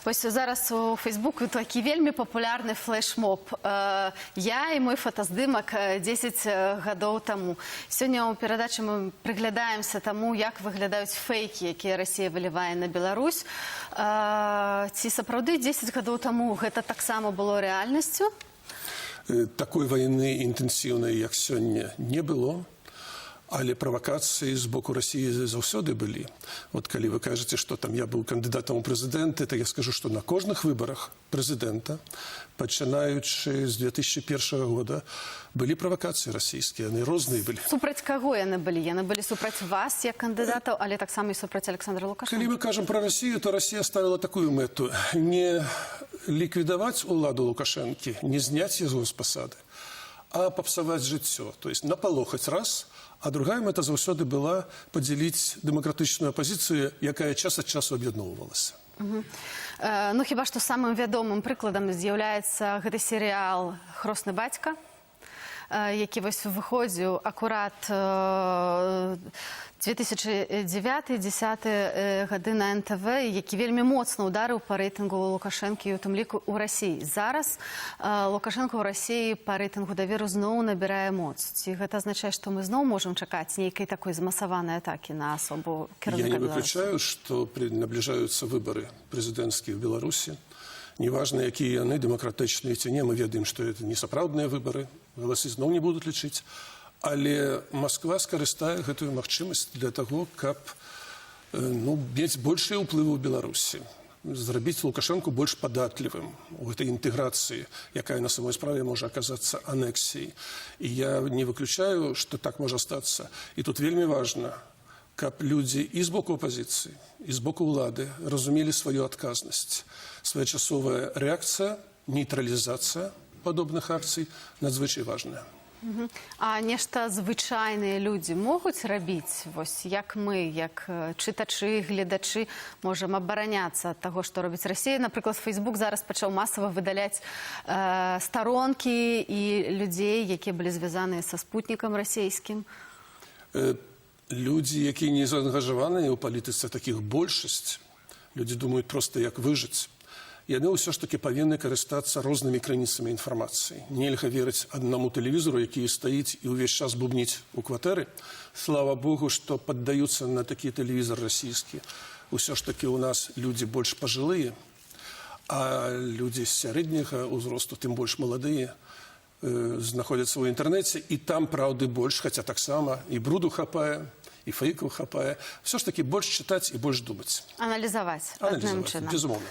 Вось зараз у Фейсбуку такі вельмі папулярны флешмоб «Я і мой фотаздымак 10 гадоў таму». Сёння ў перадачы мы прыглядаемся таму, як выглядаюць фэйкі, якія Расія вылівае на Беларусь. Ці сапраўды 10 гадоў таму гэта таксама было рэальнасцю? Такой вайны інтэнсіўнай, як сёння, не было. Але правакацыі з боку Расіі заўсёды былі. Вот калі вы кажаце, што там я быў кандыдатам у прэзідэнты, то я скажу, што на кожных выбарах прэзідэнта, пачынаючы з 2001 года, былі правакацыі расійскія, яны розныя былі. Супраць каго яны былі? Яны былі супраць вас як кандыдатаў, але таксама і супраць Александра Калі Лукашэнкі. мы кажам пра Расію, то Расія ставіла такую мэту: не ліквідаваць уладу Лукашэнкі, не зняць яго з пасады, а папсаваць жыццё, то есть напалохаць раз, а другая мэта заўсёды была падзяліць дэмакратычную апазіцыю, якая час ад часу аб'ядноўвалася. Ну, хіба што самым вядомым прыкладам з'яўляецца гэты серыял «Хросны бацька», які вось выходзіў акурат 2009-10 гады на НТВ, які вельмі моцна ударыў па рэйтынгу Лукашэнкі, у тым ліку ў Расіі. Зараз Лукашэнка ў Расіі па рэйтынгу даверу зноў набірае моц. Ці гэта азначае, што мы зноў можам чакаць нейкай такой змасаванай атакі на асобу Я кіраўніка не Беларусі? выключаю, што набліжаюцца выбары прэзідэнцкія ў Беларусі. Неважна, якія яны, дэмакратычныя ці не, мы ведаем, што это не сапраўдныя выбары, галасы зноў не будуць лічыць. Але Масква скарыстае гэтую магчымасць для таго, каб ну, мець большыя ўплывы ў Беларусі, зрабіць Лукашэнку больш падатлівым у гэтай інтэграцыі, якая на самой справе можа аказацца анексіяй. І я не выключаю, што так можа стацца. І тут вельмі важна, каб людзі і з боку апазіцыі, і з боку ўлады разумелі сваю адказнасць. Своечасовая рэакцыя, нейтралізацыя падобных акцый надзвычай важная. А нешта звычайныя людзі могуць рабіць, вось як мы, як чытачы, гледачы, можам абараняцца ад таго, што робіць Расія? Напрыклад, Facebook зараз пачаў масава выдаляць старонкі і людзей, якія былі звязаныя са спутнікам расійскім. Людзі, якія не заангажаваныя ў палітыцы, такіх большасць, людзі думаюць проста, як выжыць. Яны ўсё ж такі павінны карыстацца рознымі крыніцамі інфармацыі. Нельга верыць аднаму тэлевізору, які стаіць і ўвесь час бубніць у кватэры. Слава богу, што паддаюцца на такі тэлевізор расійскі ўсё ж такі ў нас людзі больш пажылыя, а людзі з сярэдняга ўзросту, тым больш маладыя, знаходзяцца ў інтэрнэце, і там праўды больш, хаця таксама і бруду хапае, і фэйкаў хапае. Усё ж такі больш чытаць і больш думаць. Аналізаваць адным Аналізаваць, чынам. Безумоўна.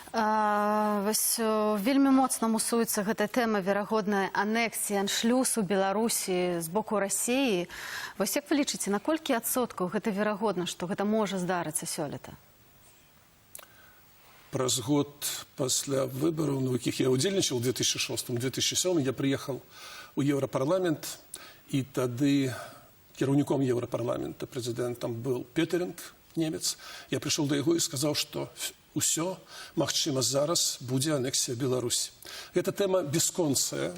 Вось вельмі моцна мусуецца гэта тэма верагоднай анексіі, аншлюсу Беларусі з боку Расіі. Вось як вы лічыце, на колькі адсоткаў гэта верагодна, што гэта можа здарыцца сёлета? Праз год пасля выбараў, на якіх я ўдзельнічаў у 2006-2007, я прыехаў у Еўрапарламент, і тады кіраўніком Еўрапарламента, прэзідэнтам был Петеринг, немец. Я прыйшоў да яго і сказаў, што ўсё магчыма, зараз будзе анексія Беларусі. Гэта тэма бясконцая,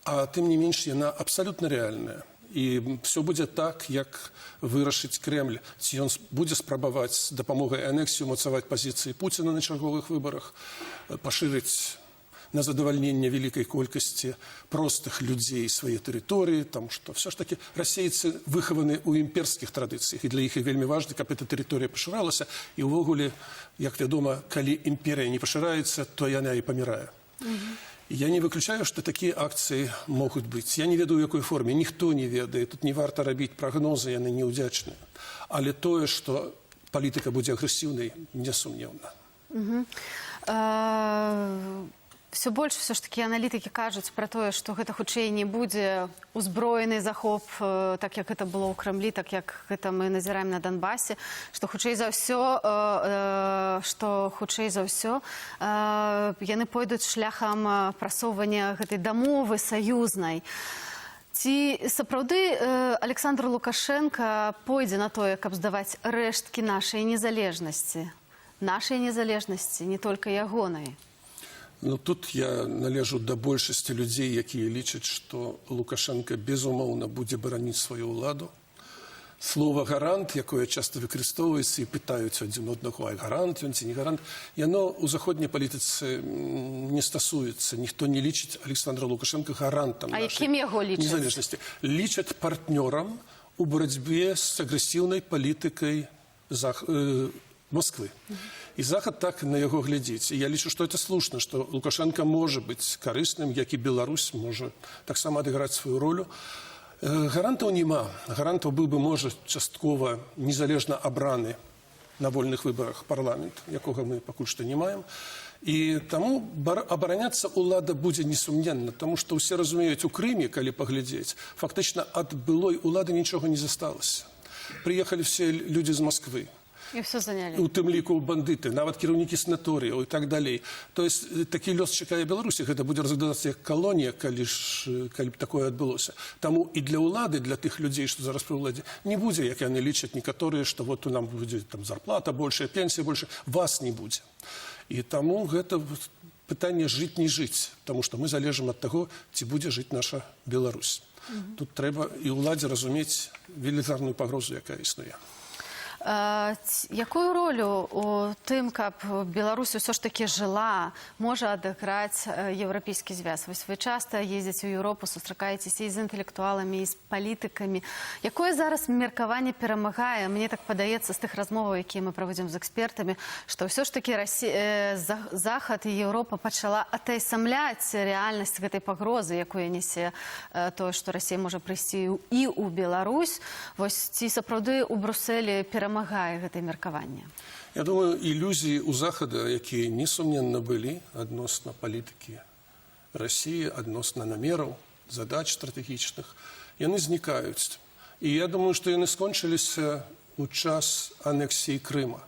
а тым не менш яна абсалютна рэальная. І ўсё будзе так, як вырашыць Крэмль. Ці ён будзе спрабаваць з дапамогай анексіі умацаваць пазіцыі Пуціна на чарговых выбарах, пашырыць на задавальненне вялікай колькасці простых людзей свае тэрыторыі, там што ўсё ж такі расейцы выхаваны ў імперскіх традыцыях, і для іх і вельмі важна, каб эта тэрыторыя пашыралася. І ўвогуле, як вядома, калі імперія не пашыраецца, то яна і памірае. Я не выключаю, што такія акцыі могуць быць. Я не ведаю, у якой форме, ніхто не ведае. Тут не варта рабіць прагнозы, яны неўдзячныя. Але тое, што палітыка будзе агрэсіўнай, несумнеўна. Усё больш усё ж такі аналітыкі кажуць пра тое, што гэта хутчэй не будзе узброены захоп, так, як гэта было ў Крамлі, так, як гэта мы назіраем на Донбасе, што хутчэй за ўсё яны пойдуць шляхам прасоўвання гэтай дамовы саюзнай. Ці сапраўды Александр Лукашэнка пойдзе на тое, каб здаваць рэшткі нашай незалежнасці, не только ягонай? Ну, тут я належу да большасці людзей, якія лічаць, што Лукашэнка безумоўна будзе бараніць сваю ўладу. Слова «гарант», якое часта выкарыстоўваецца і пытаюць адзін аднаго, а гарант ён ці не гарант, яно ў заходняй палітыцы не стасуецца. Ніхто не лічыць Александра Лукашенко гарантам А нашай якім яго лічаць? незалежнасці. Лічаць партнёрам у барацьбе з агрэсіўнай палітыкай Москвы. І Захад так на яго глядзіць. І я лічу, што это слушна, што Лукашенко можа быць карысным, як і Беларусь можа таксама адыграць сваю ролю. Гарантаў няма. Гарантаў быў бы, можа, часткова незалежна абраны на вольных выбарах парламент, якога мы пакуль што не маем. І таму абараняцца ўлада будзе несумненна, таму што ўсе разумеюць, у Крыме, калі паглядзець, фактычна ад былой улады нічога не засталася. Прыехалі все людзі з Москвы, І все занялі. у тым ліку бандыты, нават кіраўнікі санаторыяў і так далей. То есть такі лёс чакае Беларусі, гэта будзе разглядацца як калонія, калі ж калі б такое адбылося. Таму і для ўлады, для тых людзей, што зараз пры ўладзе, не будзе, як яны лічаць некаторыя, што вот у нам будзе там зарплата большая, пенсія больше, вас не будзе. І таму гэта вот пытанне жыць не жыць, таму што мы залежым ад таго, ці будзе жыць наша Беларусь. Тут трэба і ўладзе разумець велізарную пагрозу, якая існуе. Якую ролю у тым, каб Беларусь усё ж такі жыла, можа адыграць Еўрапейскі звяз? Вось вы часта ездзіце ў Еўропу, сустракаецеся і з інтэлектуаламі, і з палітыкамі. Якое зараз меркаванне перамагае? Мне так падаецца з тых размоваў, якія мы праводзім з экспертамі, што ўсё ж такі Захад і Еўропа пачала атаясамляць рэальнасць гэтай пагрозы, якую нясе тое, што Расія можа прыйсці і ў Беларусь. Вось ці сапраўды ў Брусэлі перамагае гэтае меркаванне? Я думаю, ілюзіі ў Захада, якія несумненна былі адносна палітыкі Расіі, адносна намераў, задач стратэгічных, яны знікаюць. І я думаю, што яны скончыліся ў час анексіі Крыма.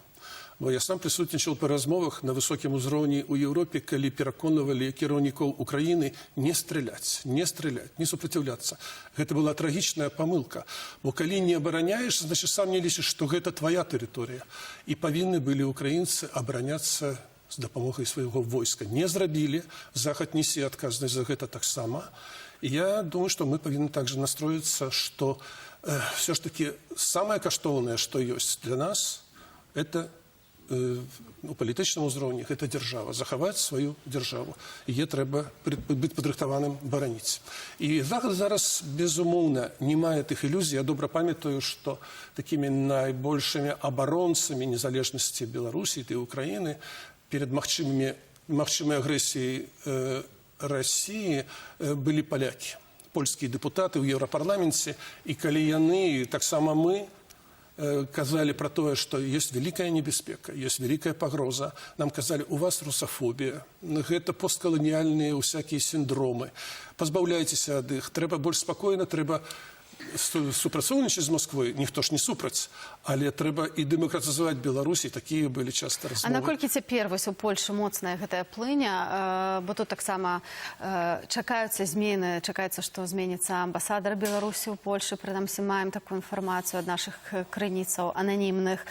Бо я сам прысутнічаў пры размовах на высокім узроўні ў Еўропе, калі пераконвалі кіраўнікоў Украіны не страляць, не страляць, не супраціўляцца. Гэта была трагічная памылка. Бо калі не абараняеш, значит, сам не лічыш, што гэта твоя тэрыторыя. І павінны былі украінцы абараняцца з дапамогай свайго войска. Не зрабілі, Захад несе адказнасць за гэта таксама. І я думаю, што мы павінны также настроіцца, што все ж таки самае каштоўнае, што ёсць для нас, это у палітычным узроўні, гэта дзяржава, захаваць сваю дзяржаву. Яе трэба быць падрыхтаваным бараніць. І Захад зараз, безумоўна, не мае тых ілюзій. Я добра памятаю, што такімі найбольшымі абаронцамі незалежнасці Беларусі і Украіны перад магчымай агрэсіяй Расіі былі палякі, польскія дэпутаты ў Еўрапарламенце. І калі яны, таксама мы, казалі пра тое, што ёсць вялікая небяспека, ёсць вялікая пагроза, нам казалі: «У вас русафобія, гэта посткаланіяльныя ўсякія сіндромы, пазбаўляйцеся ад іх, трэба больш спакойна, трэба супрацоўнічаць з Москвой, ніхто ж не супраць, але трэба і дэмакратызаваць Беларусь», і такія былі часта А размовы. наколькі цяпер вось у Польшы моцная гэтая плыня, бо тут таксама чакаюцца змены, чакаецца, што зменіцца амбасадар Беларусі ў Польшы, прынамсі маем такую інфармацыю ад нашых крыніцаў ананімных.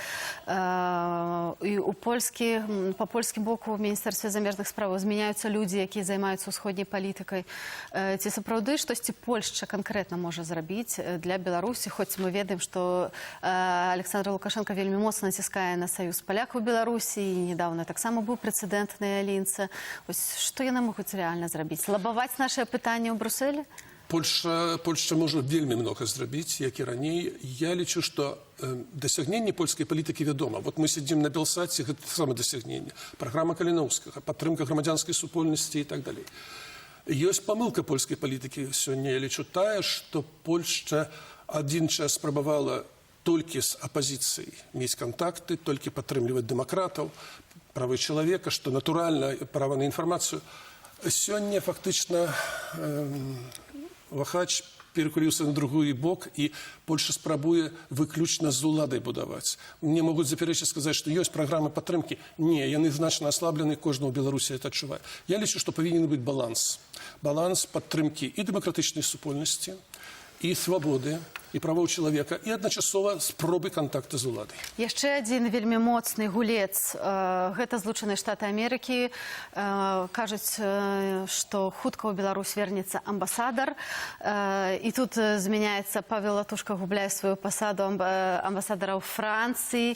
І у польскі, па польскім боку ў міністэрстве замежных справаў змяняюцца людзі, якія займаюцца ўсходняй палітыкай. Ці сапраўды штосьці Польшча канкрэтна можа зрабіць для Беларусі, хоць мы ведаем, што Александр Лукашенко вельмі моцна націскае на саюз палякаў Беларусі, і недавно таксама быў прэцэдэнт на ялінцы? Вось што яны могуць рэальна зрабіць? Лабаваць нашае пытанне ў Брусэлі? Польшча можа вельмі многа зрабіць, як і раней. Я лічу, што дасягненні польскай палітыкі вядома. Вот мы сядзім на Белсаце, гэта таксама дасягненне. Праграма Каліноўскага, падтрымка грамадзянскай супольнасці і так далей. Ёсць памылка польскай палітыкі сёння, я лічу, тая, што Польшча адзін час спрабавала толькі з апазіцыяй мець кантакты, толькі падтрымліваць дэмакратаў, правы чалавека, што натуральна, права на інфармацыю. Сёння фактычна вахач перакуліўся на другі бок, і Польша спрабуе выключна з уладай будаваць. Мне могуць запярэчыць, сказаць, што ёсць праграмы падтрымкі. Не, яны значна аслаблены, кожны ў Беларусі это адчувае. Я лічу, што павінен быць баланс. Баланс падтрымкі і дэмакратычнай супольнасці, і свабоды, І правоў чалавека, і адначасова спробы кантакта з уладай. Яшчэ адзін вельмі моцны гулец гэта Злучаныя Штаты Амерыкі. Кажуць, што хутка ў Беларусь вернецца амбасадар. І тут змяняецца: Павел Латушка губляе сваю пасаду амбасадара ў Францыі.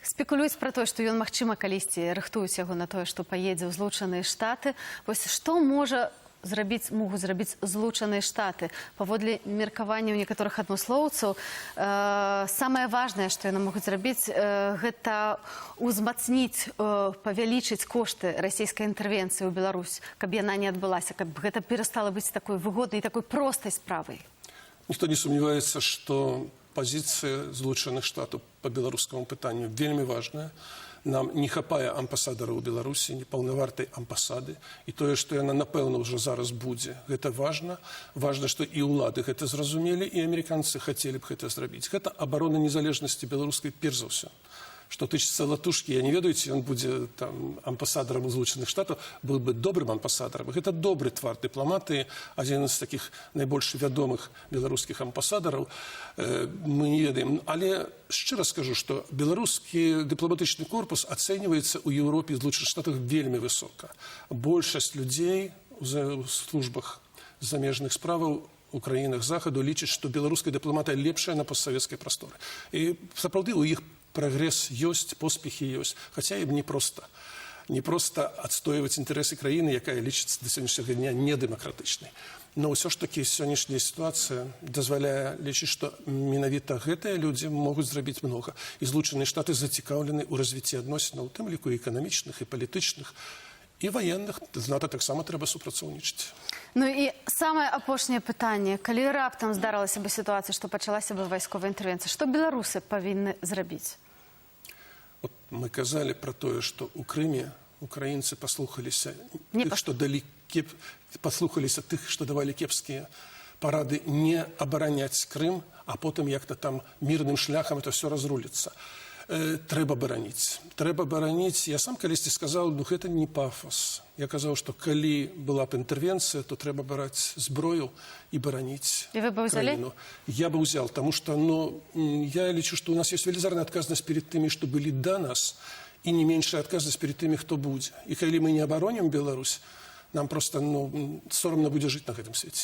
Спекулююць пра тое, што ён, магчыма, калісьці рыхтуюць яго на тое, што паедзе ў Злучаныя Штаты. Вось што можа зрабіць могуць зрабіць Злучаныя Штаты? Паводле меркаванняў некаторых адмыслоўцаў, самае важнае, што яны могуць зрабіць, гэта узмацніць, павялічыць кошты расійскай інтэрвенцыі ў Беларусь, каб яна не адбылася, каб гэта перастала быць такой выгоднай і такой простай справай. Ніхто не сумняваецца, што пазіцыя Злучаных Штатаў па беларускаму пытанню вельмі важная. Нам не хапае амбасадара ў Беларусі, непаўнавартай амбасады. І тое, што яна, напэўна, ўжо зараз будзе, гэта важна. Важна, што і ўлады гэта зразумелі, і амерыканцы хацелі б гэта зрабіць. Гэта абарона незалежнасці беларускай перш за ўсё. Што тычыцца Латушкі, я не ведаю, ці ён будзе там амбасадарам Злучаных Штатаў, был бы добрым амбасадарам. Гэта добры твар дыпламатыі, адзін з такіх найбольш вядомых беларускіх амбасадараў. Мы не ведаем. Але шчыра скажу, што беларускі дыпламатычны корпус ацэньваецца ў Еўропе і Злучаных Штатах вельмі высока. Большасць людзей у службах замежных справаў у краінах Захаду лічыць, што беларуская дыпламатыя лепшая на постсавецкай прасторы. І сапраўды у іх прагрэс ёсць, поспехі ёсць, хаця ім не проста. Не проста адстойваць інтарэсы краіны, якая лічыцца да сённяшняга дня недэмакратычнай. Но ўсё ж такі сённяшняя сітуацыя дазваляе лічыць, што менавіта гэтыя людзі могуць зрабіць многа. І Злучаныя Штаты зацікаўлены ў развіцці адносінаў, у тым ліку і эканамічных, і палітычных, і ваенных. З НАТО таксама трэба супрацоўнічаць. Ну і самае апошняе пытанне: калі раптам здарылася бы сітуацыя, што пачалася бы вайсковая інтэрвенцыя, што беларусы павінны зрабіць? Вот мы казалі пра тое, што ў Крыме украінцы паслухаліся Не тых, што далі кеп... паслухаліся тых, што давалі кепскія парады не абараняць Крым, а потым як-то там мірным шляхам это все разруліцца. Трэба бараніць. Трэба бараніць. Я сам калісьці сказаў, ну, гэта не пафас. Я казаў, што калі была б інтэрвенцыя, то трэба браць зброю і бараніць І вы бы ўзялі? краіну. Я бы взял, потому что, ну, я лічу, что у нас есть велізарная адказнасць перед тымі, што былі да нас, і не меншая адказнасць перед тымі, хто будзе. І калі мы не абаронім Беларусь, нам просто, ну, сорамна будзе жыць на гэтым свеце.